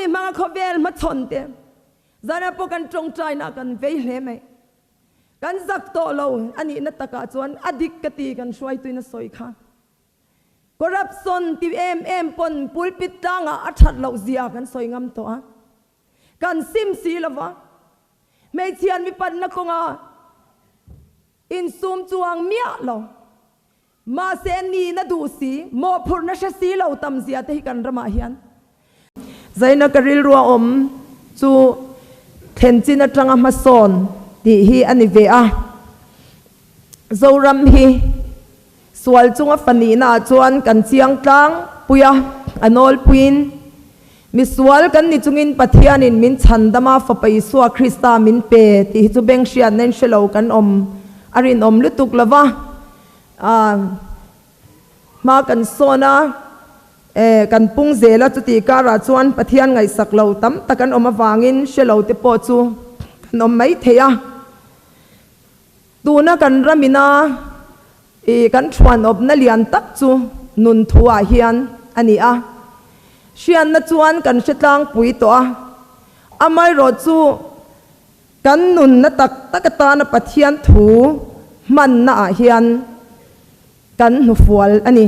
Chumi hmanga khawvel hmachhawn te zanah pawh kan tawngtaina kan vei hle mai. Kan zak tawh lo a nihna takah chuan a dik ka ti kan hruaituin a sawi kha. Corruption ti em em pawn pulpit tlangah a that loh zia kan sawi ngam tawh a. Kan sim si lo va. Hmeichhian mipanna kawnga insum chuang miah lo. Mahse nihna duh si, mawhphurhna hre si lo tam zia te hi kan ramah hian. Zaina ka rilru a awm chu thlen chin atanga hmasawn tih hi a ni ve a. Zoram hi sual chunga fa nihna ah chuan kan chiang tlang pui a, a nawlpuiin misual kan ni chungin Pathianin min chhandam a, Fapa Isua Krista min pe tih hi chu beng hriatna in hre lo kan awm a rinawm lutuk lo va. Hma kan sawn a, kan pung zel a, chutih karah chuan Pathian ngaihsak lo tam tak an awm avangin hre lo te pawh chu kan awm mai thei a. Tuna kan ramina i kan thuanawpna lian tak chu nun thuah hian a ni a. Hriatna chuan kan hre tlangpui tawh a, amaherawhchu Kan nunna tak tak atana Pathian thu hmanna ah hian kan hnufual a ni.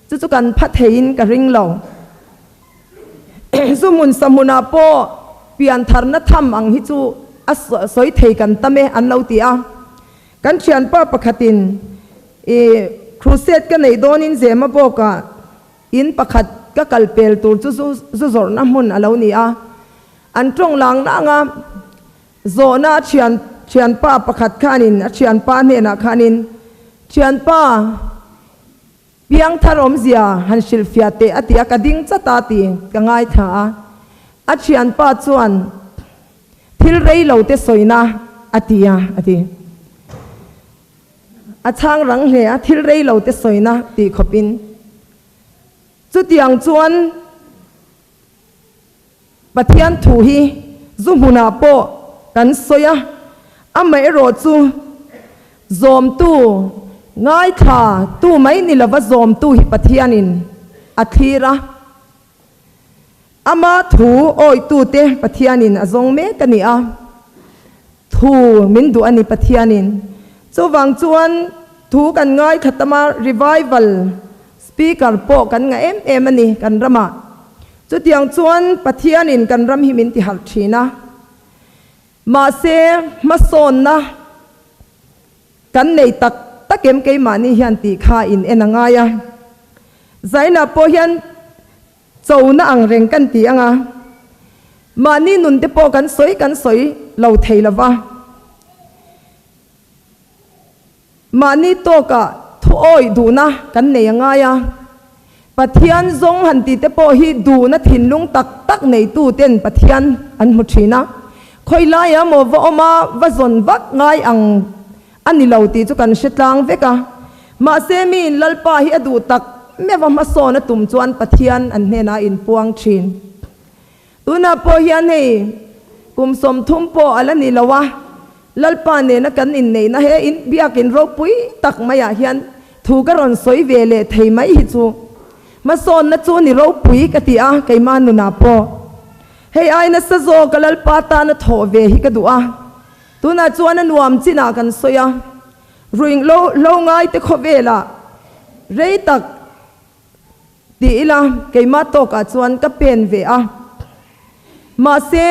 Chu chu kan pha theiin ka ring lo. Zu hmun sa hmunah pawh piantharna tham ang hi chu a sawi thei kan tam e an lo ti a. Kan thianpa pakhatin i crusade ka neih dawnin Zema bawkah in pakhat ka kal pel tur chu zu zawrhna hmun a lo ni a. An tawng lang lang a, zawhna a thian thianpa pakhat khanin a thianpa hnenah khanin, Thianpa, piangthar awmzia han hrilhfiah teh a ti a, ka ding chat a ti ka ngaithla a. A thianpa chuan thil rei lo te sawina a ti a, a ti. A chhang rang hle a, thil rei lo te sawina tih khawpin. Chutiang chuan. Pathian thu hi zu hmunah pawh kan sawi a, amaherawh chu zawmtu, ngaithla tu mai ni lova zawmtu hi Pathianin a thlir a. Ama thu awitute Pathianin a zawng mek a ni a, thu min duh a ni Pathianin. Chuvang chuan thu kan ngaithla tam a, revival Speaker pawh kan ngah em em a ni kan ramah. Chutiang chuan Pathianin kan ram hi min ti harh thin a. Mahse hmasawnna kan nei tak tak em keimahni hian tih kha in en a ngai a. Zainah pawh hian chona ang reng kan ti ang a. Mahni nun te pawh kan sawi kan sawi lo thei lo va. Mahni tawkah thu awih duhna kan nei a ngai a, Pathian zawng han tih te pawh hi duhna thinlung tak tak neitu ten Pathian an hmu thin a, khawi laia maw va awm a, va zawn vak ngai ang a ni lo tih chu kan hre tlang vek a. Mahse miin Lalpa hi a duh tak meuh a hmasawn a tum chuan Pathian an hnenah a inpuang thin. Tunah pawh hian hei kum 30 pawh a la ni lo a, Lalpa nena kan inneihna he in biakin ropui tak maiah hian thu ka rawn sawi ve leh thei mai hi chu hmasawnna chu ni ropui ka ti a, keimah nunah pawh hei ai nasa zawk a Lalpa tana thawh ve hi ka duh a, tunah chuan a nuam chinah kan sawi a, ruih lo ngai te khawvelah rei tak Ti ila, keimah tawkah chuan ka pen ve a. Mahse,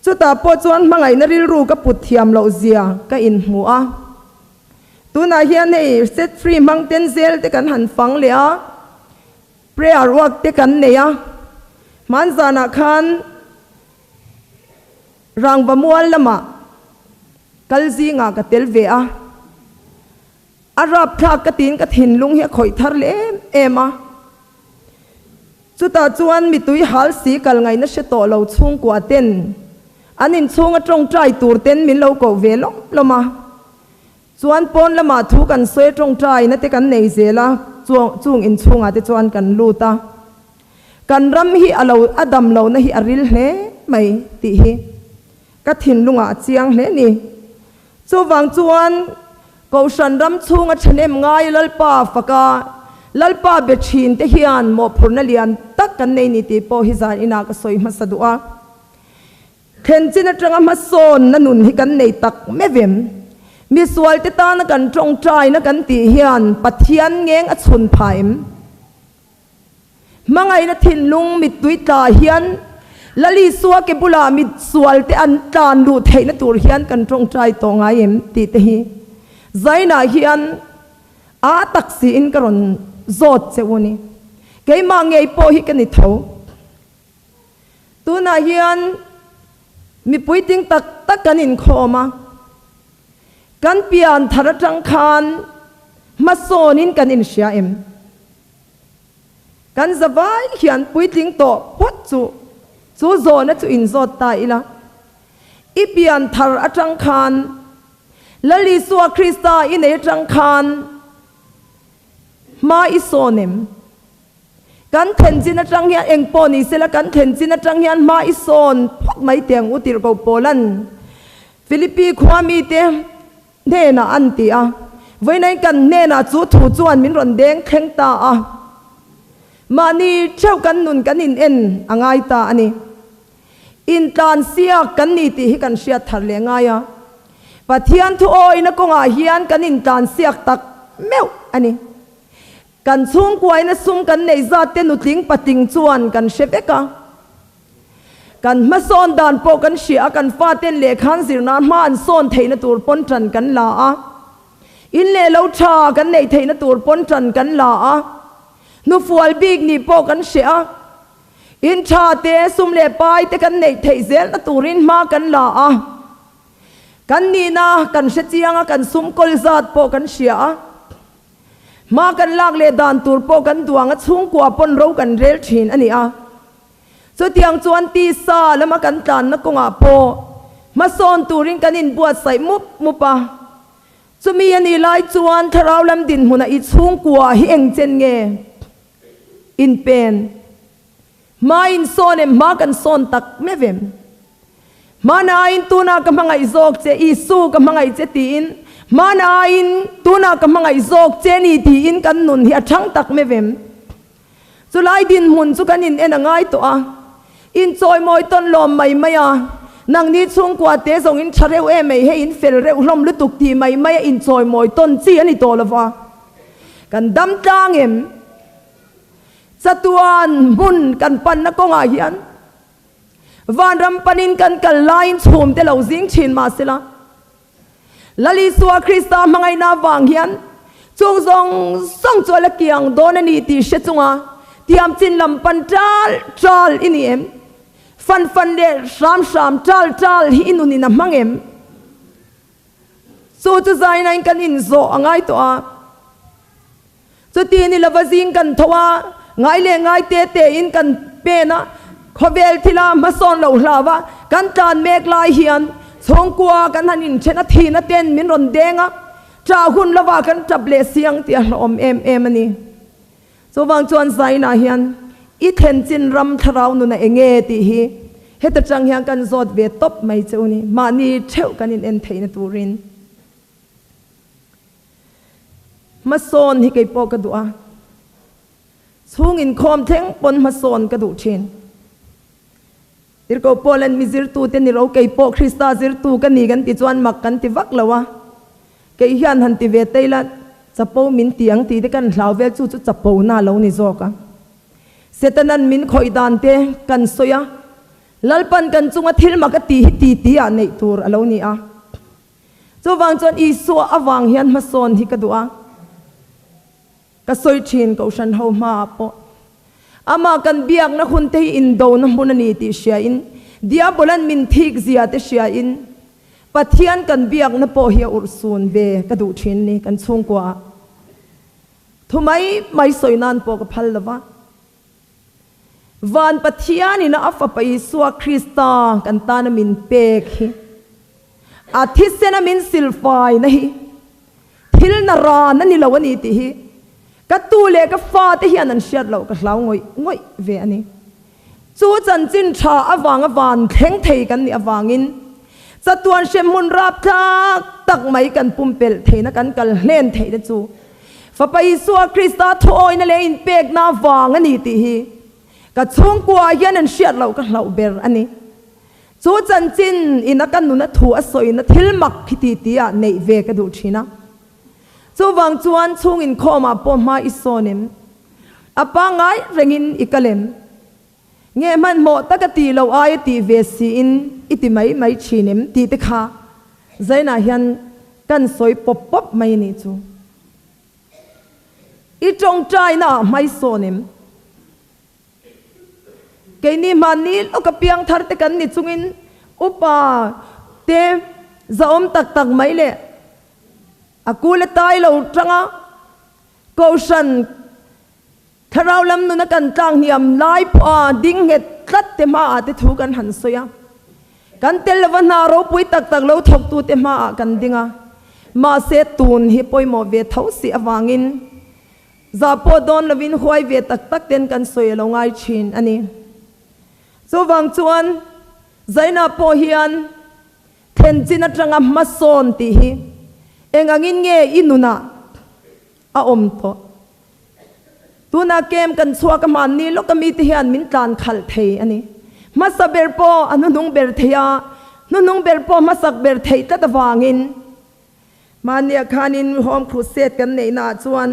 chutah pawh chuan hmangaihna rilru ka put thiam loh zia ka inhmu a. Tunah hian hei set free hmang ten zel te kan han fang leh a, prayer work te kan nei a. Hmanzanah khan rangva mual lamah kal zingah ka tel ve a. A rapthlak ka tiin ka thinlung hi a khawih thar leh em em a. Chutah chuan mitui hal si kal ngaihna hre tawh lo chhungkua ten an inchhung a tawngtai tur ten min lo koh ve lawm lawm a. Chuan pawn lamah thu kan sawi a tawngtaina te kan nei zel a, chung inchhungah te chuan kan lut a. Kan ram hi a lo a dam lohna hi a ril hle mai tih hi ka thinlungah a chiang hle ni. Chuvang chuan Kohhran ram chhunga thahnem ngai Lalpa faka, Lalpa be thin te hian mawhphurhna lian tak kan nei ni tih pawh hi zan inah ka sawi hmasa duh a. Thlen chin atanga hmasawnna nun hi kan nei tak meuh em? Misual te tana kan tawngtaina kan tih hian Pathian ngeng a chhun pha em? Hmangaihna thinlung mittui tla hian Lalisua ke bulah misual te an tlan luh theihna tur hian kan tawngtai tawh ngai em tih te hi Zainah hian a tak siin ka rawn zawt che u ni. Keimah ngei pawh hi ka ni tho. Tunah hian mipui ting tak tak kan inkhawm a, kan pian thar atang khan hmasawnin kan inhria em? Kan zavai hian puitling tawh phawt chu chu zawhna chu inzawt ta ila. I pian thar atang khan Lal Isua Krista i nei atang khan hma i sawn em? Kan thlen chin atang hian eng pawh ni sela kan thlen chin atang hian hma i sawn phawt mai teh ang u tirhkoh Paula'n Philippi khua mite hnenah an ti a. Vawiin kan hnenah chu thu chuan min rawn deng thleng ta a. Mahni theuh kan nun kan in en a ngai ta a ni. Intlan siak kan ni tih hi kan hriat thar leh ngai a. Pathian thu awina kawngah hian kan intlan siak tak meuh a ni. Kan chhungkuaina sum kan neih zat te nutling patling chuan kan hre vek a. Kan hmasawn dan pawh kan hria a, kan faten lehkhan zirna hma an sawn theihna tur pawn tan kan la a. In leh lo tha kan neih theihna tur pawn tan kan la a. Hnufual bik nih pawh kan hre a. In tha te, sum leh pai te kan neih theih zelna turin hma kan la a. Kan nihna kan hre chiang a, kan sum kawl zat pawh kan hria a. Hma kan lak leh dan tur pawh kan duang a, chhungkua pawn ro kan rel thin a ni a. Chutiang chuan tisa lama kan tlanna kawngah pawh hmasawn turin kan inbuatsaih mup mup a. Chumi a nih lai chuan thlarau lam dinhmuna i chhungkua hi eng chen nge inpen? Hma insawn em? Hma kan sawn tak meuh em? Hmanaiin tunah ka hmangaih zawk che, Isu ka hmangaih che tiin, hmanaiin tunah ka hmangaih zawk che ni tiin kan nun hi a thang tak meuh em? Chulai dinhmun chu kan in en a ngai tawh a, inchawimawi tawn lawm mai mai a, nangni chhungkua te zawng in tha reuh em mai, hei in fel reuh hlawm lutuk tih mai mai a inchawimawi tawn chi a ni tawh lova, kan dam tlang em? Chatuan hmun kan panna kawngah hian Vanram panin kan kal laiin chhum te lo zing thin mah sela, Lal Isua Krista hmangaihna avang hian chung zawng zawng chu a la kiang dawn a ni tih hre chunga tiam chin lam pan tal tal i ni em? Fan fan leh hram hram tal tal hi i nunin a hmang em? Chu chu zainain kan inzawh a ngai tawh a. Chuti ni lova zing kan tho a, ngai leh ngai te tein kan pen a, khawvel thila hmasawn lo hlau a, kan tlan mek lai hian chhungkua kan han inthen a, thihna ten min rawn deng a, ṭah hun lova kan ṭap leh si ang tih a hlauhawm em em a ni. Chuvang chuan Zainah hian i thlen chin ram thlarau nuna enge tih hi heta ṭang hian kan zawt ve tawp mai che u ni, mahni ṭheuh kan in en theihna turin. Hmasawn hi kei pawh ka duh a, chhung inkhawm thleng pawn hmasawn ka duh thin. Tirhkoh Paulan mi zirtute ni ro kei pawh Krista zirtu ka ni kan ti chuan mak kan ti vak lo a, kei hian han ti ve tei la chapo min ti ang tih te kan hlau vel chu chu chapo na lo ni zawk a. Setanan min khawih dan te kan sawi a, Lalpan kan chunga thil mak a tih hi ti ti ah neih tur a lo ni a. Chuvang chuan Isua avang hian hmasawn hi ka duh a, ka sawi thin Kohhran ho hmaah pawh. Amah kan biakna hun te hi indona hmun a ni tih hriain, Diabolan min thik zia te hriain, Pathian kan biakna pawh hi a urhsun ve ka duh thin ni kan chhungkuaah. Thu mai mai sawi nan pawh ka phal lo va. Van Pathianin a Fapa Isua Krista kan tana min pek hi, a thisena min silfaina hi thil na ran a ni lo a ni tih hi ka tu leh ka fate hian an hriat loh ka hlau ngawih ngawih ve a ni. Chu chanchin tha avanga van thleng thei kan nih avangin chatuan hremhmun rapthlak tak mai kan pumpelh theihna kan kal hlen theihna chu. Fapa Isua Krista thuawina leh inpekna vang a ni tih hi ka chhungkuaah hian an hriat loh ka hlauh ber a ni. Chu chanchin ina ka nuna thu a sawina thil mak khi ti tia neih ve ka duh thin a. Chuvang chuan chhung inkhawmah pawh hma i sawn em? A pangngai rengin i kal em? Nge hmanhmawh taka tih loh aia tih ve siin i ti mai mai thin em tih te kha Zainah hian kan sawi pawp pawp mai a nih chu. I tawngtaina ah hmai sawn em? Keini hmanni lawka piangthar te kan ni chungin upa te zahawm tak tak mai leh a kul a tai lo tanga Kohhran Thlarau lam nuna kan tlang hniam lai pawha ding nghet tlat te hmaah te thu kan han sawi a. Kan tel lova hna ropui tak tak lo thawktu te hmaah kan ding a. Mahse tun hi pawimawh ve tho si avangin zah pawh dawn lovin huai ve tak tak ten kan sawi a lo ngai thin a ni. Chuvang chuan Zaina pawh hian thlen chin atanga hmasawn tih hi eng angin nge i nunah a awm tawh. Tuna kem kan chhuak a hmanni lawka mite hian min tlan khalh thei a ni. Hmasa ber pawh a hnuhnung ber thei a, hnuhnung ber pawh hmasak ber theih tlat avangin mahniah khanin Home Crusade kan neihnaah chuan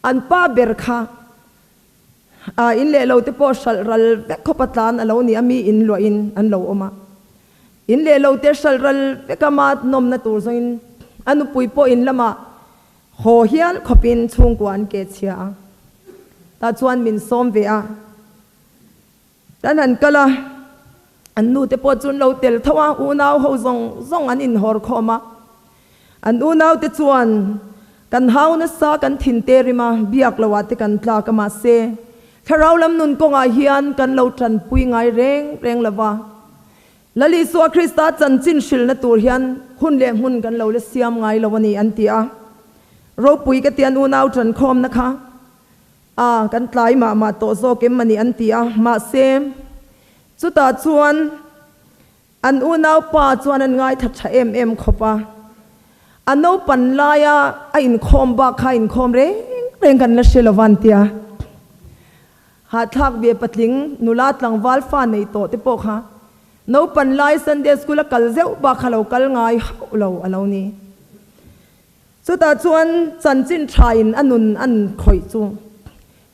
an pa ber kha a in leh lo te pawh hralh ral vek khawp a tlan a lo ni a, mi in luahin an lo awm a. In leh lo te hralh ral vek a ma nawmna tur zawngin a nupui pawh in lamah Haw hial khawpin chhungkua an ke chhia a, tah chuan min sawm ve a. Kan han kal a, an nute pawh chu an lo tel tho a, unau ho zawng zawng an inhawr khawm a. An unaute chuan kan hau nasa kan thin te rim a, biak lo ah te kan tlak a mahse thlarau lam nun kawngah hian kan lo tanpui ngai reng reng lo va. Lal Isua Krista chanchin hrilhna tur hian hun leh hmun kan lo la siam ngai lo a ni an ti a. Ropui ka tian unau ṭankhawmna kha a kan tlai mah mah tawh zawk em a ni an ti a. Mahse, chutah chuan an unau pa chuan an ngaitha ṭha em em khawp a. A naupan laia a inkhawm bak kha inkhawm reng reng kan la hre lo va an ti a. Hahthlak ve patling nula tlangval fa nei tawh te pawh kha naupan lai Sunday school a kal zeuh bak kha lo kal ngai hauh lo a lo ni. Chutah chuan chanchin tha in a nun an khawih chu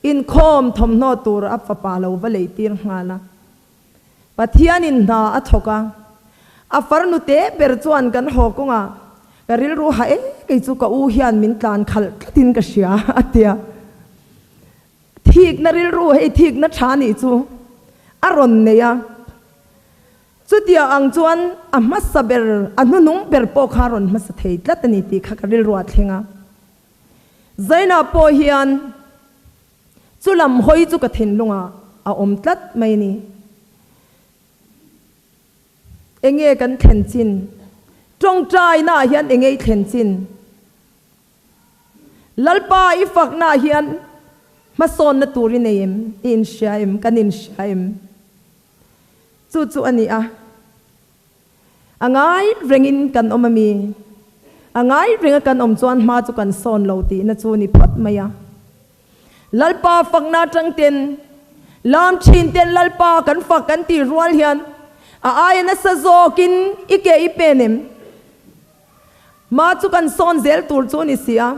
inkhawm thawmhnaw tur a fapa lo va lei tir nghal a. Pathian in hna a thawk a, a farnu te ber chuan kan haw kawngah ka rilru ha e kei chu ka u hian min tlan khalh tlatin ka hria a tia. Thikna rilru hei thikna tha nih chu a rawn nei a, chutia ang chuan a hmasa ber, a hnuhnung ber pawh kha a rawn hmasa thei tlat a ni tih kha ka rilru a thleng a. Zaina pawh hian chu lam hawi chu ka thinlungah a awm tlat mai a ni. Enge kan thlen chin? Tawngtainaah hian enge i thlen chin? Lalpa i faknaah hian hmasawnna tur i nei em? I inhria em? Kan inhria em? Chu chu a ni a. A ngai rengin kan awm a mi? A ngai renga kan awm chuan hma chu kan sawn lo tihna chu ni phawt mai a. Lalpa fakna atang ten, lam thin ten Lalpa kan fak kan tih rual hian a aia nasa zawkin i ke i pen em? Hma chu kan sawn zel tur chu ni si a.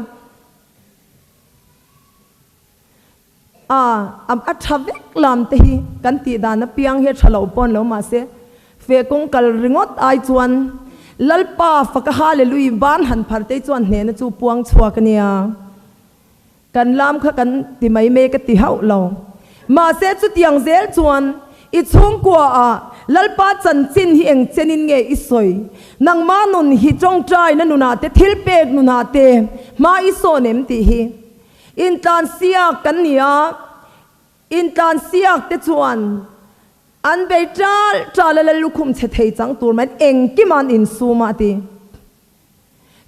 A, a tha vek lam te hi kan tih dan apiang hi a tha lo pawn lo mahse feh kawng kal ringawt ai chuan Lalpa faka Hallelui ban han phar te chuan hnehna chu puang chhuak a nia. Kan lam kha kan ti mai mai ka ti hauh lo. Mahse chutiang zel chuan i chhungkua ah Lalpa chanchin hi eng chenin nge i sawi? Nangmah nun hi tawngtaina nunah te thil pek nunah te hma i sawn em tih hi intlansiak kan ni a, intlansiak te chuan an bei tal tal a Lal lukhum chhe thei chang tur mai engkim an insum a ti.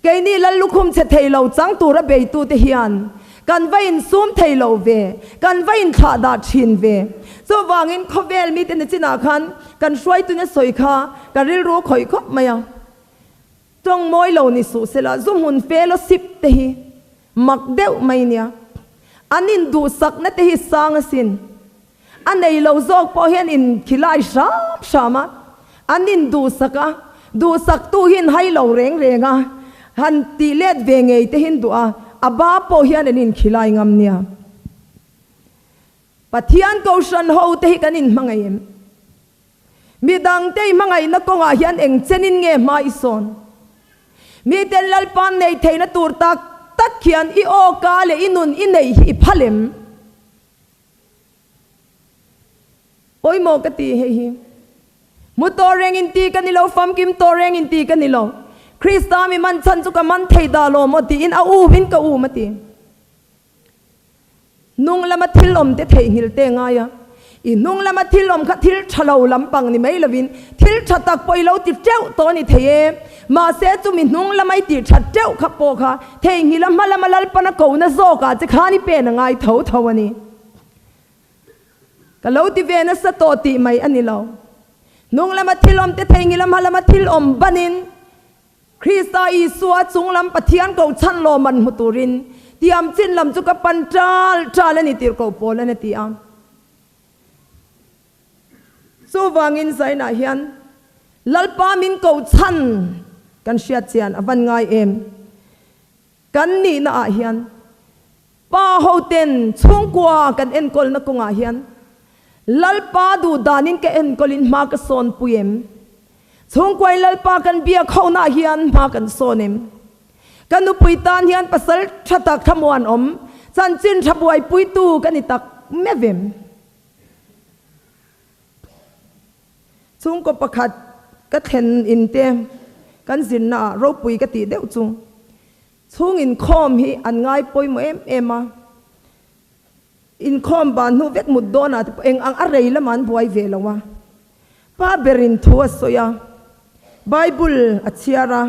Keini lal lukhum chhe thei lo chang tura beitute hian kan va insum thei lo ve, kan va inthlah dah thin ve. Chuvangin khawvel mite nichinah khan kan hruaituna sawi kha ka rilru khawih khawp mai a. Tawng mawi lo ni suh sela, zu hmun fellowship te hi. Mak deuh mai nia. An induhsakna te hi sang asin. A nei lo zawk pawh hian in khilai hram hram a, an induhsak a, duhsaktu hi in hai lo reng reng a, han tih let ve ngei te hi an duh a, a ba pawh hian an inkhilai ngam nia. Pathian Kohhran ho te hi kan inhmangaih em? Midangte i hmangaihna kawngah hian eng chenin nge hma i sawn? Miten Lalpa'n nei theihna tur tak tak hian i awka leh i nun i neih hi i phal em? Pawimawh ka ti hei hi. Hmu tawh reng in ti ka ni lo, famkim tawh reng in ti ka ni lo. Krista mi man chhan chu ka man thei dah lo maw tiin a um in ka um a ti. Hnung lama thil awm te theihnghilh te ngai a, i hnung lama thil awm kha thil tha lo lampang ni mai lovin thil tha tak pawh i lo ti teuh tawh a ni thei e. Mahse chumi hnung lama i tih that teuh kha pawh kha theihnghilh a hma lama Lalpana kohna zawkah che khan i pen a ngai tho tho a ni. Ka lo ti ve nasa tawh tih mai a ni lo. Hnung lama thil awm te theihnghilh a hma lama thil awm banin Krista Isua chunglam Pathian ko chhan lawm an hmu turin tiam chin lam chu ka pan ṭal ṭal a ni tir ko pawl an a ti a. Chuvangin Zainah hian Lalpa min ko chhan kan hriat chian a van ngai em? Kan nihna ah hian Pa hoten chhungkua kan enkawlna kawngah hian Lalpa duh danin ka enkawlin hma ka sawn pui em? Chhungkuain Lalpa kan biak honaah hian hma kan sawn em? Ka nupui tan hian pasal tha tak thlamuan awm, chanchin tha buaipuitu ka ni tak meuh em? Chhungkaw pakhat ka thlen in te kan zirnaah ropui ka tih deuh chu Chhung inkhawm hi an ngai pawimawh em em a, inkhawm ban hnu vek mut dawnah te pawh eng ang a rei lamah an buai ve lo a. Pa berin thu a sawi a, Bible a chhiar a,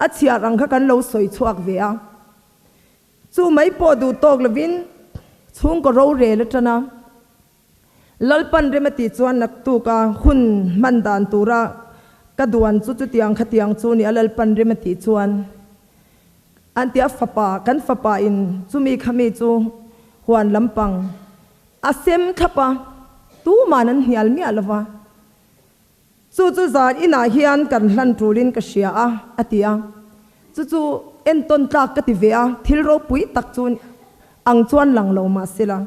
a chhiar ang kha kan lo sawi chhuak ve a. Chu mai pawh duh tawk lovin chhungkaw rorel a tan a. Lalpan rem a tih chuan naktuka hun hman dan tura ka duan chu chutiang khatiang chu ni a, Lalpan rem a tih chuan an ti a, fapa, kan fapa in chumi khami chu huan lampang a sem thlap a, tuman an hnial miah lo va, chu chu zan inah hian kan hlan tulin ka hria a, a ti a, chu chu entawn tlak ka ti ve a, thil ropui tak chu ang chuan lang lo mahsela.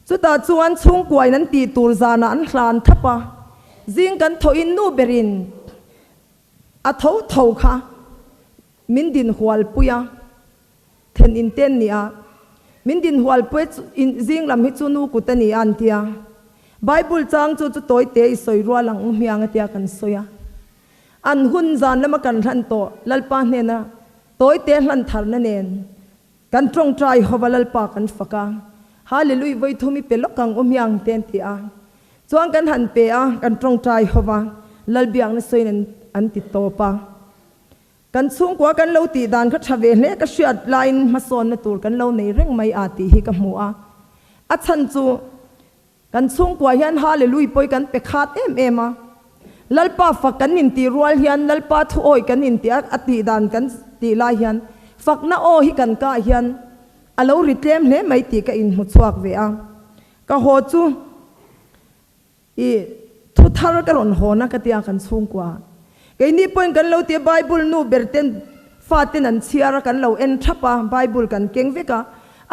Chutah chuan chhungkuain an tih tur zanah an hlan thap a, zing kan thawhin nu berin a tho tho kha min din hualpui a, then in ten ni a, min din hualpui zing lam hi chu nu kut a ni a an ti a, Bible chang chu chu tawi te i sawi rual ang hmiang a tia kan sawi a, an hun zan lama kan hlan tawh Lalpa hnena tawi te hlan tharna nen Kan tawngtai hova Lalpa kan fak a, Hallelui vawi thum i pe lawk ang u hmiang te an ti a. Chuan kan han pe a, kan tawngtai hova Lalbiakna sawiin an an ti tawp a. Kan chhungkua kan lo tih dan kha tha ve hle ka hriat laiin hmasawnna tur kan lo nei reng mai a tih hi ka hmu a. A chhan chu Kan chhungkua hian Hallelui pawi kan pe khat em em a. Lalpa fak kan intih rual hian Lalpa thu awi kan intih a, a tih dan kan tih lai hian fakna aw hi kan kah hian a lo ri tlem hle mai tih ka inhmu chhuak ve a. Ka haw chu i thu thar ka rawn hawn a ka tia kan chhungkua. Keini pawhin kan lo ti a Bible nu ber ten faten an chhiar a kan lo en thap a, Bible kan keng vek a,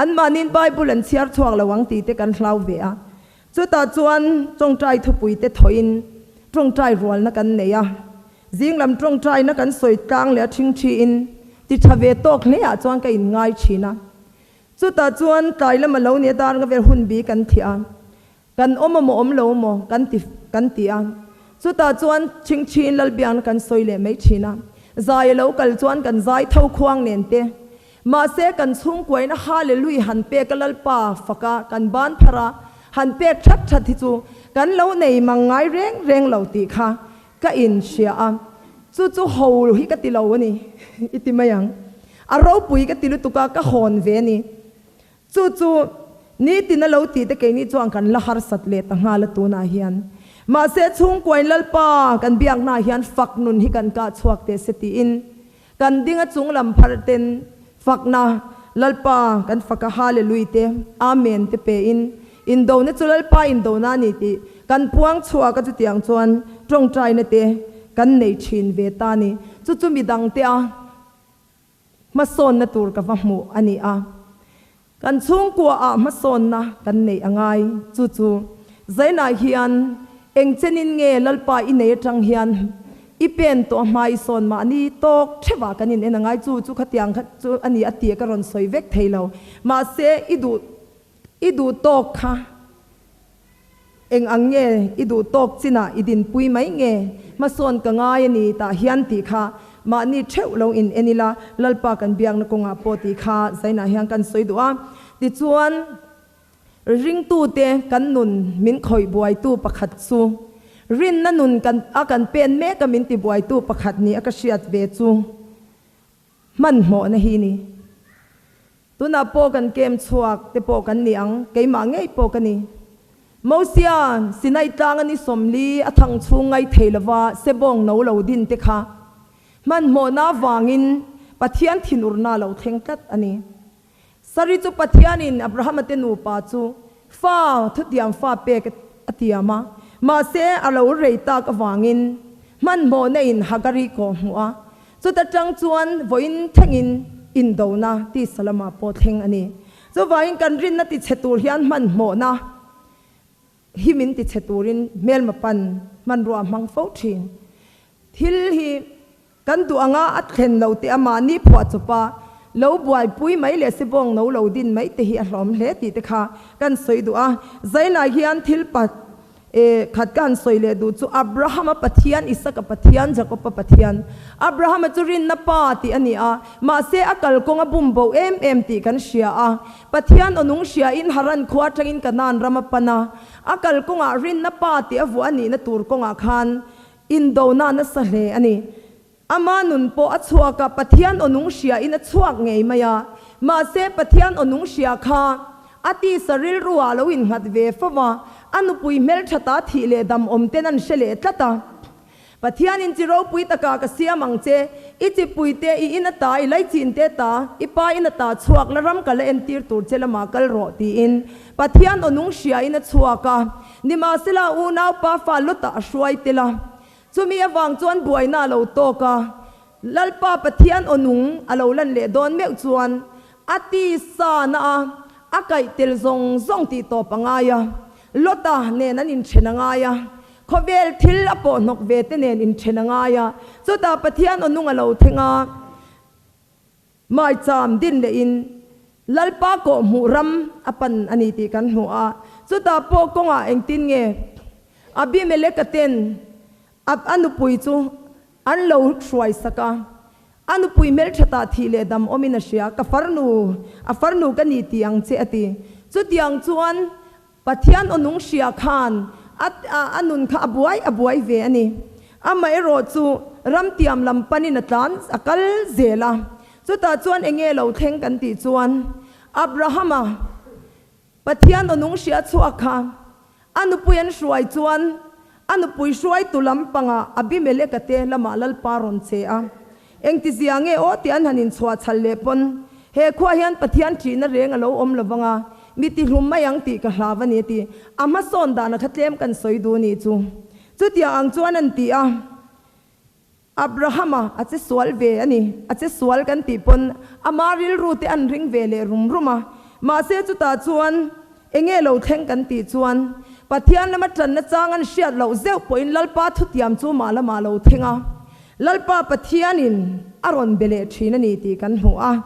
Anmahniin Bible an chhiar chhuak lo ang tih te kan hlau ve a. Chutah chuan tawngtai thupui te thawhin tawngtai rualna kan nei a. Zing lam tawngtaina kan sawi tlang leh a thingthiin ti tha ve tawk hle ah chuan ka inngai thin a. Chutah chuan tlai lama lo nia dar nga vel hun bi kan thiah a. Kan awm a maw awm lo maw kan ti kan ti a. Chutah chuan chhingchhin Lalbiakna kan sawi leh mai thin a. Zai a lo kal chuan kan zai tho khuang nen te. Mahse kan chhungkuain a Hallelui han pek a Lalpa fak a kan ban phar a han pek that that hi chu kan lo nei mang ngai reng reng lo tih kha ka inhria a. Chu chu ho hi ka ti lo a ni i ti mai ang. A ropui ka ti lutuk a ka hawn ve a ni. Chu chu nitin a lo tih te keini chuan kan la harsat leh ta nghal a tunah hian. Mahse chhungkuain Lalpa kan biaknaah hian fak nun hi kan kah chhuak teh se tiin kan ding a chung lam phar ten fakna Lalpa kan fak a Hallelui te, Amen te pe in, indona chu Lalpa indona a ni tih kan puang chhuak a chutiang chuan tawngtaina te kan nei thin ve ta a ni. Chu chu midang te a hmasawnna tur ka va hmuh a ni a. Kan chhungkua ah hmasawnna kan neih a ngai. Chu chu Zainah hian eng chenin nge Lalpa i nei atang hian i pen tawh a hma i sawn mahni tawk theuh ah kan in en a ngai. Chu chu khatiang kha chu a ni a tih ka rawn sawi vek thei lo. Mahse i duh i duh tawk kha Eng ang nge i duh tawk chinah i dinpui mai nge? Hmasawn ka ngai a ni tah hian tih kha mahni theuh lo in en ila, Lalpa kan biakna kawngah pawh tih kha zainah hian kan sawi duh a. Tichuan, ringtute kan nun min khawih buaitu pakhat chu rinna nun kan a kan pen mek a min tibuaitu pakhat ni a ka hriat ve chu hmanhmawhna hi ni. Tunah pawh kan kem chhuak te pawh kan ni ang, keimah ngei pawh ka ni. Mosia'n Sinai tlang a ni 40 a thang chhung ngai thei lova sebawng no lo din te kha hmanhmawhna avangin Pathian thinurna a lo thleng tlat a ni. Sari chu Pathianin Abrahama te nupa chu fa thutiam fa pek a tiam a, mahse a lo rei tak avangin hmanhmawhna in Hagari kawh hmuh a, Chuta tang chuan vawiin thlengin indona tisa lamah pawh thleng a ni. Chuvangin kan rinna tichhe tur hian hmanhmawhna hi min tichhe turin hmelma pan hmanrua a hmang fo thin. Thil hi kan duh anga a thlen lo teh a mahni phuah chawpa lo buaipui mai leh sibawng no lo din mai te hi a hlawm hle tih te kha kan sawi duh a. Zainah hian thil pa E, khat ka han sawi leh duh chu Abrahama Pathian, Isaka Pathian, Jakopa Pathian. Abrahama chu rinna pa tih a ni a, mahse a kalkawng a bum bo em em tih kan hria a. Pathian aw nung hriain Haran khua atangin Kanaan ram a pan a, a kalkawngah rinna pa tih a vuah a nihna tur kawngah khan indona nasa hle a ni. Ama nun pawh a chhuak a, Pathian aw nung hriain a chhuak ngei mai a. Mahse, Pathian aw nung hria kha a tisa rilruah a lo innghat ve fo va, a nupui hmelthata thih leh dam awm ten an hre leh tlat a. Pathianin chi ropui takah ka siam ang che, i chipui te, i in ata, i laichin te ta, i pa in ata chhuak la ram ka la entir tur che lamah kal rawh tiin Pathian aw nung hriain a chhuak a. Nimahsela, unaupa fa Lota a hruai tel a. Chumi avang chuan buaina a lo tawk a, Lalpa Pathian aw nung a lo lan leh dawn meuh chuan a tisa na a, a kaih tel zawng zawng tih tawp a ngai a, Lota nen an inthen a ngai a, khawvel thil a pawh hnawk ve te nen inthen a ngai a, chutah Pathian aw nung a lo thleng a. Maicham din lehin Lalpa kawhhmuh ram a pan a ni tih kan hmu a, chutah pawh kawngah engtin nge Abimeleka ten a a nupui chu an lo hruai sak a, a nupui hmelthatah thih leh dam awmin a hria, ka farnu, a farnu ka ni tih ang che a ti. Chutiang chuan Pathian aw nung hria khan a a nun kha a buai a buai ve a ni. Amaherawh chu ramtiam lam panin a tlan a kal zel a. Chutah chuan eng nge lo thleng kan tih chuan Abrahama Pathian aw nung hria chhuak kha a nupui an hruai chuan a nupui hruaitu lam pangah Abimeleka te lamah Lalpa rawn che a. Engtizia nge aw tih an han inchhuah chhal leh pawn he khuaah hian Pathian ṭihna reng a lo awm lo vang a, mi tihlum mai ang tih ka hlau a ni a ti. A hmasawn dana kha tlem kan sawi duh nih chu. Chutiang ang chuan an ti a, Abrahama a che sual ve a ni, a che sual kan tih pawn ama rilru te an ring ve leh rum rum a. Mahse chutah chuan enge lo thleng kan tih chuan Pathian lama ṭanna chang an hriat loh zeuh pawhin Lalpa thutiam chu mah lamah a lo thleng a. Lalpa Pathianin a rawn be leh thin a ni tih kan hmu a.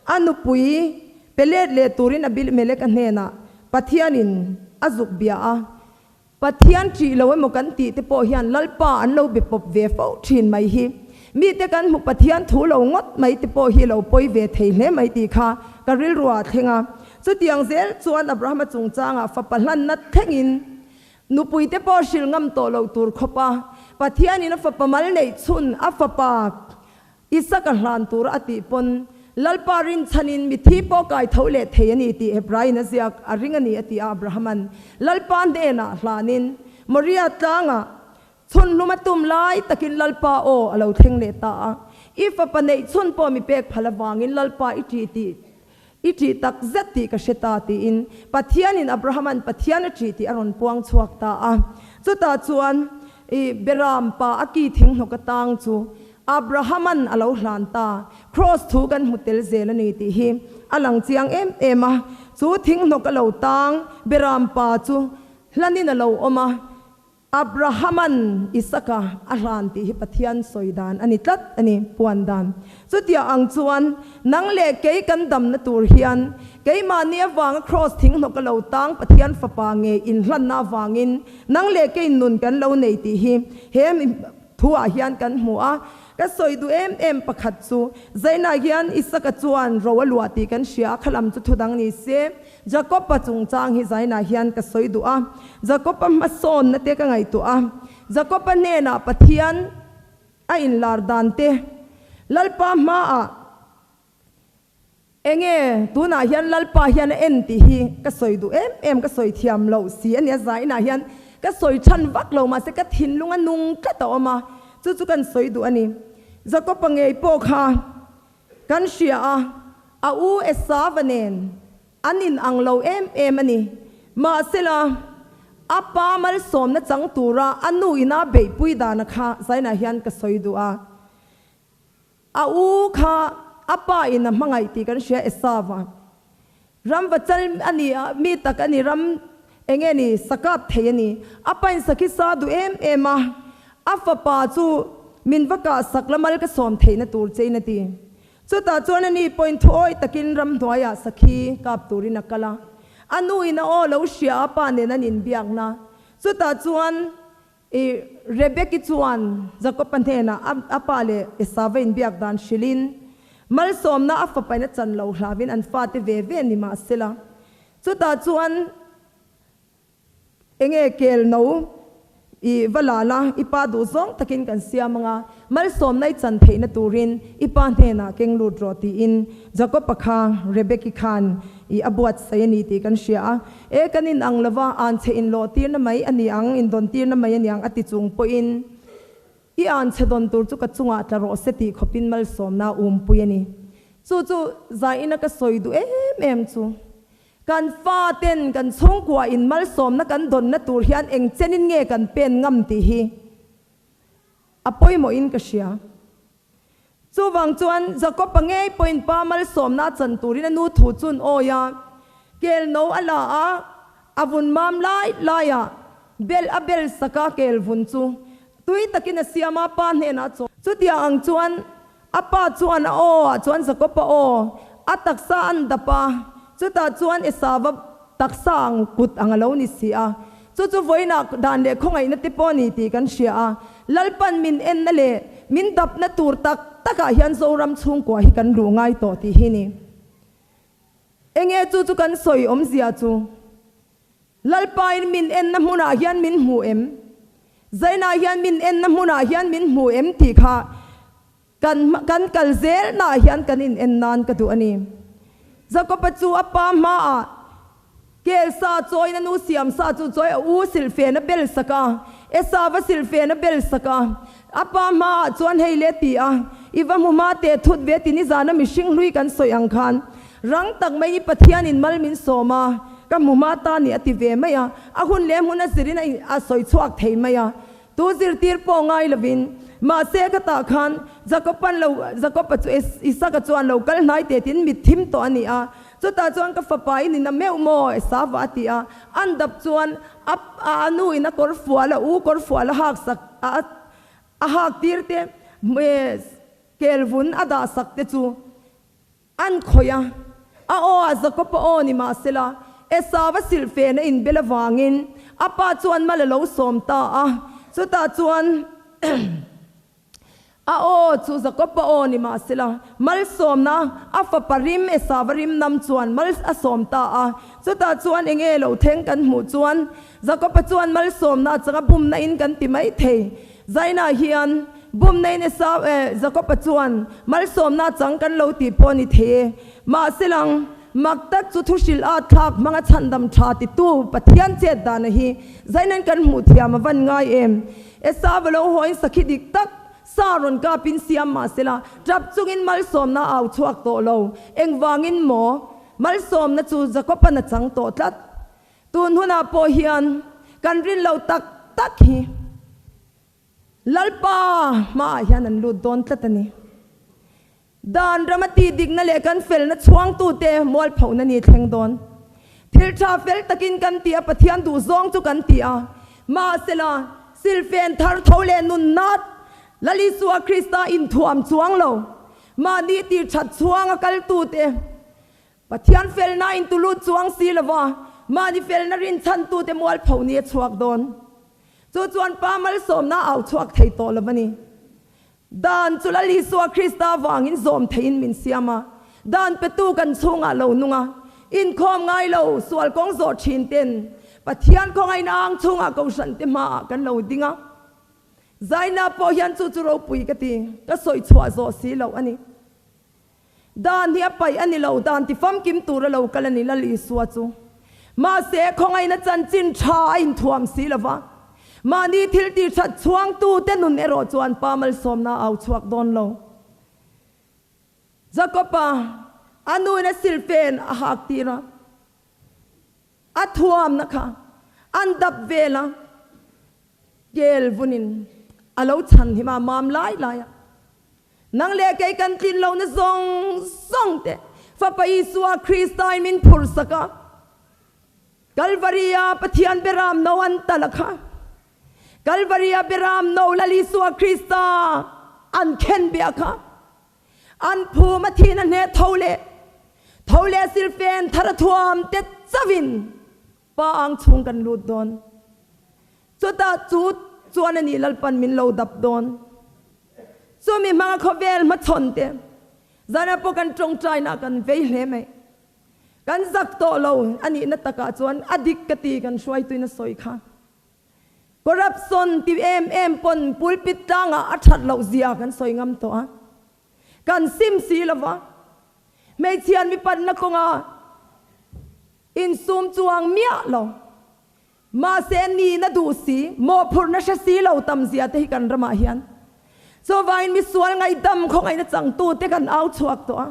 A nupui pe let leh turin Abimeleka hnenah Pathianin a zuk bia a. Pathian ṭih lo emaw kan tih te pawh hian Lalpa an lo be pawp ve fo thin mai hi. Mite kan hmu Pathian thu lo ngawt mai te pawh hi lo pawi ve thei hle mai tih kha ka rilruah a thleng a. Chutiang zel chuan Abrahama chungchangah fapa hlanna thlengin Nupui te pawh hrilh ngam tawh loh tur khawp a, Pathianin a fapa mal neih chhun a fapa Isaka hlan tur a tih pawn Lalpa rinchhanin mithi pawh kai tho leh thei a ni tih Hebraiin a ziak a ring a ni a ti a, Abrahama'n Lalpa hnenah hlanin Moria tlangah chhun hlum a tum lai takin Lalpa aw a lo thleng leh ta a, I fapa neih chhun pawh mi pek phal avangin Lalpa i ṭih tih. I ṭih tak zet tih ka hre ta, tiin Pathianin Abrahama'n Pathian a ṭih tih a rawn puang chhuak ta a. Chutah chuan i Beram pa a ki thing hnawk atang chu Abrahama'n a lo hlan ta. Kraws thu kan hmu tel zel a ni tih hi a lang chiang em em a. Chu thing hnawk a lo tang Beram pa chu hlanin a lo awm a. Abrahama'n Isaka a hlan tih hi Pathian sawi dan a ni tlat a ni, puan dan. Chutiang ang chuan, nang leh kei kan damna tur hian, keimahni avanga kraws thing hnawk a lo tang Pathian Fapa ngei inhlanna avangin nang leh kei nun kan lo nei tih hi he thuah hian kan hmu a. Ka sawi duh em em pakhat chu, Zainah hian Isaka chuan ro a luah tih kan hria a, khalam chu thudang ni se, Jakob-a chungchang hi zainah hian ka sawi duh a, Jakob-a hmasawnna te ka ngaihtuah a, Jakob-a hnenah Pathian a inlar dan te, Lalpa hmaah enge tunah hian Lalpa hian a en tih hi ka sawi duh em em, ka sawi thiam loh si a nia, zainah hian ka sawi chhan vak lo mahse ka thinlung a nung tlat a awm a, chu chu kan sawi duh a ni. Jakob-a ngei pawh kha Kan hria a, a u Esava nen an in ang lo em em a ni. Mahsela, a pa malsawmna chang tura a nu ina beihpui dana kha Zainah hian ka sawi duh a. A u kha a pa in a hmangaih tih kan hria Esava. Ram va chal a ni a, mi tak a ni, ram eng nge ni, sa kap thei a ni. A pain sakhi sa duh em em a, a fapa chu min va kah sak la mal ka sawm theihna tur che in a ti. Chutah chuan a ni pawhin thuawi takin ramhnuaiah sakhi kap turin a kal a. A nu in a aw lo hria a pa nen an inbiakna. Chutah chuan i Rebeki chuan Jakob-a hnenah a pa leh Esava inbiak dan hrilhin, malsawmna a fapain a chan lo hlauhin an fate ve ve ni mah sela. Chutah chuan enge kel no i va la la, i pa duh zawng takin kan siam anga, malsawmna i chan theihna turin i pa hnenah keng lut rawh tiin Jakob-a kha Rebeki khan i a buatsaih a ni tih kan hria a. E, kan in ang lova, anchhe inlawh tirna mai a ni ang, indawn tirna mai a ni ang a ti chung pawhin i anchhe dawn tur chu ka chungah tla rawh se tih khawpin malsawmna a umpui a ni. Chu chu zaina ka sawi duh em em chu. Kan faten kan chhungkua in malsawmna kan dawnna tur hian eng chenin nge kan pen ngam tih hi a pawimawhin ka hria. Chuvang chuan Jakob-a ngei pawhin pa malsawmna a chan turin a nu thu chu an awi a. Kel no a la a, a vun mam lai laiah bel a bel sak a, kel vun chu tui takin a siam a, pa hnenah a chaw. Chutiang ang chuan a pa chuan a aw ah chuan Jakob-a aw a taksa an dap a, chutah chuan Esava taksa ang kut ang a lo ni si a. Chu chu vawiinah dan leh khawngaihna te pawh a ni tih kan hria a, Lalpan min enna leh min dapna tur tak takah hian Zoram chhungkua hi kan luh ngai tawh tih hi ni. Enge chu chu kan sawi awmzia chu? Lalpain min enna hmunah hian min hmu em? Zainah hian min enna hmunah hian min hmu em tih kha kan kan kal zelnaah hian kan in en nan ka duh a ni. Jakoba chu a pa hmaah Kel sa chawiin a nu siam sa chu chawi a u silhfen a bel sak a, Esau-a silhfen a bel sak a. A pa hmaah chuan hei le ti a, I va hmu hma teh thut ve ti nizana mihring hlui kan sawi ang khan rang tak mai i Pathianin mal min sawm a, ka hmu hma ta ni a ti ve mai a, a hun leh hmun a zirin a sawi chhuak thei mai a. Tu zirtir pawh ngai lovin, mahse ka tah khan Jakob-an lo, Jakob-a chu Isaka chuan lo kal hnai teh tiin mit thim tawh a ni a. Chutah chuan ka fapa in in a meuh maw? Esava a ti a. An dap chuan a a nu in a kawr fual a u kawr fual a hak sak a a hak tir te kel vun a dah sak te chu An khawih a, a aw ah Jakob-a aw ni mah sela, Esau-a silhfen a inbel avangin a pa chuan mal a lo sawm ta a. Chutah chuan a aw chu Jakob-a aw ni mah sela, malsawmna a fapa rim Esau-a rim nam chuan mal a sawm ta a. Chutah chuan eng nge lo thleng kan hmuh chuan Jakob-a chuan malsawmna a changa bumna in kan ti mai thei. Zainah hian bumna in Esau eh Jakob-a chuan malsawmna chang kan lo tih pawh a ni thei e. Mahse lang, mak tak chu thuhrilh a thlak hmanga chhandam tha titu Pathian chet dana hi Zainan kan hmuh thiam a van ngai em. Esau-a lo hawiin sakhi dik tak sa rawn kapin siam mahsela tap chungin malsawmna a au chhuak tawh lo. Engvangin maw? Malsawmna chu Jakoban a chang tawh tlat. Tun hunah pawh hian kan rin lo tak tak hi Lalpa hmaah hian an lut dawn tlat a ni. Dan rama tih dikna leh kan felna chhuangtute mualphohna ni thleng dawn. Thil tha fel takin kan ti a, Pathian duh zawng chu kan ti a. Mahsela, silfen thar tho leh nun nat Lal Isua Krista inthuam chuang lo, mahni tih that chhuanga kaltute Pathian felna intulut chuang si lova, mahni felna rinchhantute mualpho ni a chhuak dawn. Chu chuan Pa malsawmna a au chhuak thei tawh lo a ni. Dan chu Lal Isua Krista vangin zawm theiin min siam a, dan petu kan chhungah lo nung a, inkhawm ngai lo sual kawng zawh thin ten Pathian khawngaihna ang chhungah kohhran te hmaah kan lo ding a. Zaina pawh hian chu chu ropui ka ti, ka sawi chhuah zawh si loh a ni. Dan hi a paih a ni lo, dan ti famkim tur a lo kal a ni Lal Isua chu. Mahse, khawngaihna chanchin tha a inthuam si lo va, mahni thil tih that chhuangtute nun erawh chuan Pa malsawmna a au chhuak dawn lo. Jakob-a a nuin a silfen a hak tir a, a thuamna kha an dap vel a, kel vunin a lo chhan him a, mam lai lai a. Nang leh kei kan tlin lohna zawng zawng te Fapa Isua Kristain min phursak a, Kalvaria Pathian beram no an tal a kha. Kalvaria beram no Lal Isua Krista an khen bia kha. An phum a thihna hneh tho leh tho leh silfen thar a thuam te chauhin Pa ang chhung kan lut dawn. Chutah chu chuan a nih Lalpan min lo dap dawn. Chumi hmanga khawvel hmachhawn te zanah pawh kan tawngtaina kan vei hle mai. Kan zak tawh lo a nihna takah chuan a dik ka ti kan hruaituin a sawi kha. Corruption ti em em pawn pulpit tlangah a that loh zia kan sawi ngam tawh a. Kan sim si lova hmeichhian mipanna kawnga Insum chuang miah lo. Mahse nihna duh si, mawhphurhna hre si lo tam zia te hi kan ramah hian. Chuvangin misual ngaihdam khawngaihna changtu te kan au chhuak tawh a.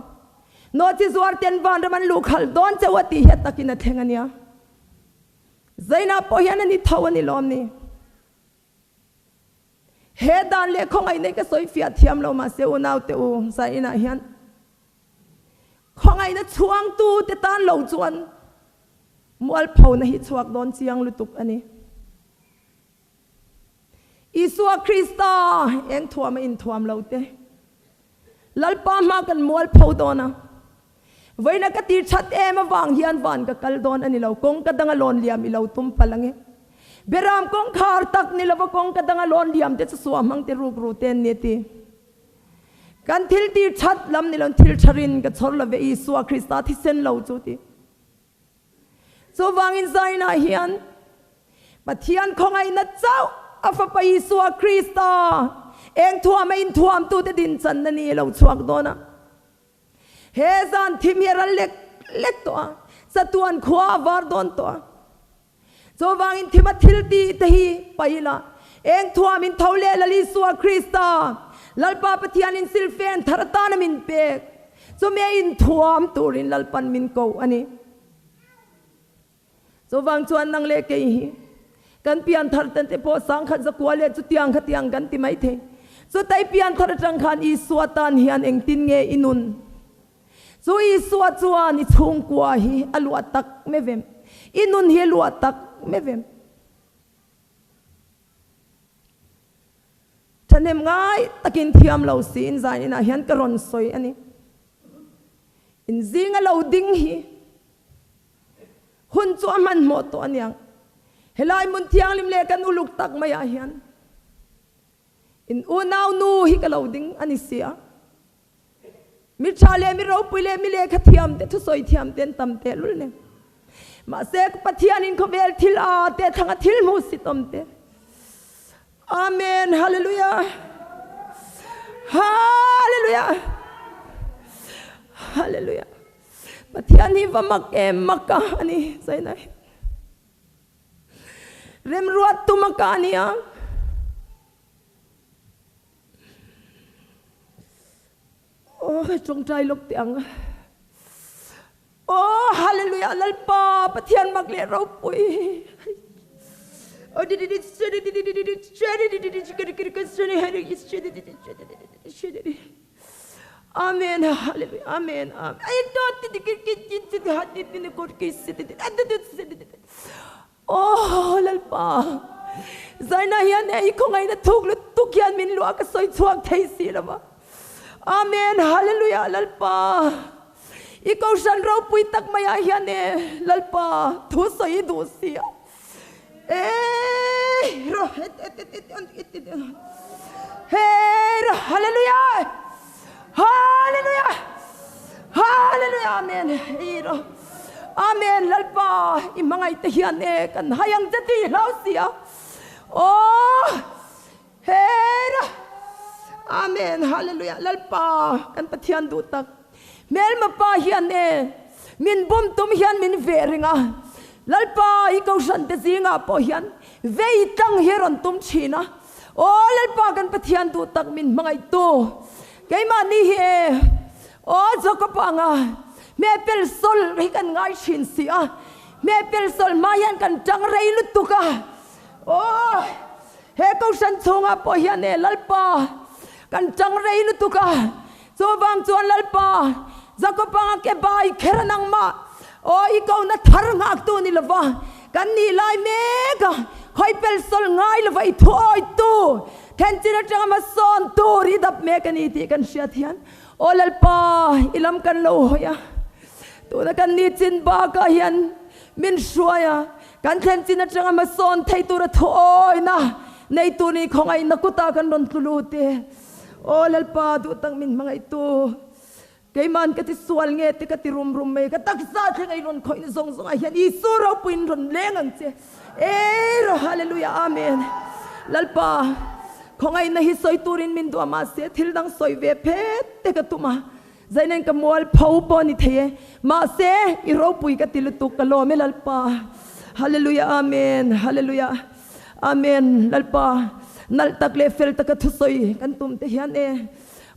Nawhchi zuar ten vanram an luh khalh dawn chauh a tih hi a takin a thleng a nia. Zainah pawh hian a ni tho a ni lawm ni. He dan leh khawngaihna hi ka sawi fiah thiam lo mahse unaute u zainah hian Khawngaihna chhuangtu te tan lo chuan mualphona hi chhuak dawn chiang lutuk a ni. Isua Krista eng thuam a inthuam lo te, Lalpa hma kan mualpho dawn a, vawiina ka tir that em avang hian van ka kal dawn a ni lo, kawng ka danga lawn liam i lo tum palh ang e. Beram kawngkhar tak ni lova kawng ka danga lawn liam te chu suah hmang te ruk ru te an ni a ti. Kan thil tir that lam ni lo thil tha rin ka chhawr lo ve Isua Krista thisen lo chu ti. Chuvangin zainah hian Pathian khawngaihna chauh a fapa Isua Krista eng thuam a inthuamtute dinchanna ni a lo chhuak dawn a. He zan thim hi a ral lek lek tawh a, chatuan khua a var dawn tawh a. Chuvangin thima thil tih te hi paih ila, eng thuam in tho leh Lal Isua Krista, Lalpa Pathianin silfen thar atana min pek, chumi a inthuam turin Lalpan min ko a ni. Chuvang chuan nang leh kei hi kan pian thar ten te pawh sangkhat zakua leh chutiang khatiang kan ti mai thei. Chutai pian thar atang khan Isua tan hian engtin nge i nun? Chu Isua chuan i chhungkua hi a luah tak mevem, i nun hi a luah tak mevem. Thahnem ngai takin thiam lo siin zan inah hian ka rawn sawi a ni. In zinga lo ding hi hun chu a hmanhmawh tawh aniang. Helai hmun thianghlim leh kan uluk tak maiah hian in unau nu hi ka lo ding a ni sia. Mi tha leh mi ropui leh mi lehkha thiam te, thusawi thiam te an tam tehlul nen. Mahse, Pathianin khawvel thil a te thlanga thil hmuh sit awm te. Amen Hallelujah Hallelujah Hallelujah Pathian hi va mak em mak a ani zainai. Remruat tum a ka ania. Aw tawngtai lawk teh ang. Aw Hallelujah Lalpa Pathian mak leh ropui. Amen Hallelujah Amen Amen. Aw Lalpa Zaina hian hei khawngaihna thuk lutuk hian min luah ka sawi chhuak thei si lo va. Amen Hallelujah Lalpa i kohhran ropui tak mai ah hian e Lalpa thu sawi i duh si a e Hallelujah Hallelujah Hallelujah Amen hei ro Amen Lalpa i hmangaih te hian e kan hai ang che tih hlau si a aw Hei ra! Amen Hallelujah Lalpa kan Pathian duh tak hmelma pa hian e min bum tum hian min veh ring a Lalpa i kohhran te zingah pawh hian vei tlang hi rawn tum thin a aw Lalpa kan Pathian duh tak min hmangaih tu keimahni hi e aw Jacob anga hmehpel sawl hi kan ngai thin si a hmehpel sawl hma hian kan tang rei lutuk a aw He Kohhran chhungah pawh hian e Lalpa kan tang rei lutuk a, chuvang chuan Lalpa Jakobanga ke bai kher a nangmah aw i kohna thar nghaktu ni lova kan nih lai mek a, khawi pel sawl ngai lova i thuawitu thenchin atanga hmasawn tur i dap mek a ni tih kan hriat hian aw Lalpa i lam kan lo hawi a, tuna kan ni chin bakah hian min hruai a. Kan thlen chin atanga hmasawn thei tura thuawina nei tur ni khawngaihna kutah kan rawn tlu lut e. Aw Lalpa duh tak min hmangaihtu, keiman ka ti sual nge te ka ti rum rum mai, ka taksa thleng a i rawn khawihna zawng zawngah hian Isu ropuiin rawn leng ang che. Ei rawh Hallelujah Amen. Lalpa khawngaihna hi sawi turin min duh a mahse thil dang sawi ve phet te ka tum a. Zainen ka mual pho pawh ni thei e, mahse i ropui ka ti lutuk ka lawm e Lalpa. Hallelujah Amen Hallelujah Amen Lalpa nalh tak leh fel taka thusawi kan tum te hian e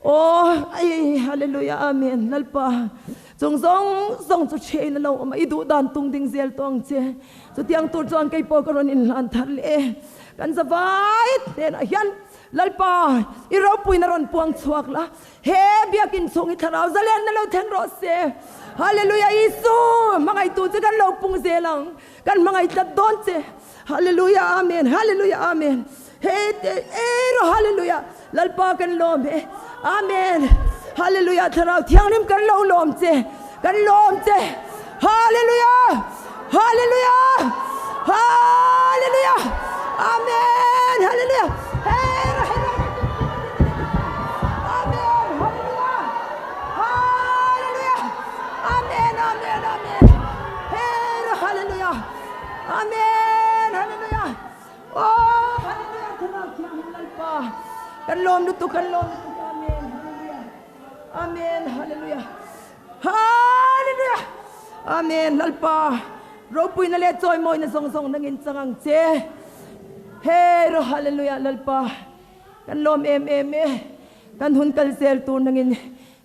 aw ai Hallelujah Amen Lalpa chung zawng zawng chu thiain a lo awm a i duh dan tung ding zel tawh ang che chutiang tur chuan kei pawh ka rawn inhlan thar leh e kan zavai hnenah hian Lalpa i ropuina rawn puang chhuak la He biakinn chhung hi thlarau zalen na lo thleng rawh se. Hallelujah Isu hmangaihtu che kan lo pung zel ang. Kan hmangaih tlat dawn che. Hallelujah Amen Hallelujah Amen He te ei rawh Hallelujah Lalpa kan lawm e. Amen Hallelujah Thlarau Thianghlim kan lo lawm che. Kan lawm che. Hallelujah Hallelujah Hallelujah Amen Hallelujah Hey Amen Hallelujah Hallelujah Amen Amen Amen Hey Hallelujah Amen Hallelujah Oh Hallelujah Thlarau Thianghlim Lalpa kan lawm lutuk kan lawm lutuk Amen Hallelujah Amen Hallelujah Hallelujah! Amen! Lalpa, ropuina leh chawimawina zawng zawng nangin chang ang che. Hei rawh Hallelujah! Lalpa, kan lawm em em e. Kan hun kal zel tur nangin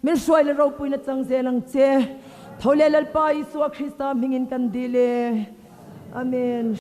min hruai leh ropuina chang zel ang che. Tho leh Lalpa Isua Krista hmingin kan dil e. Amen.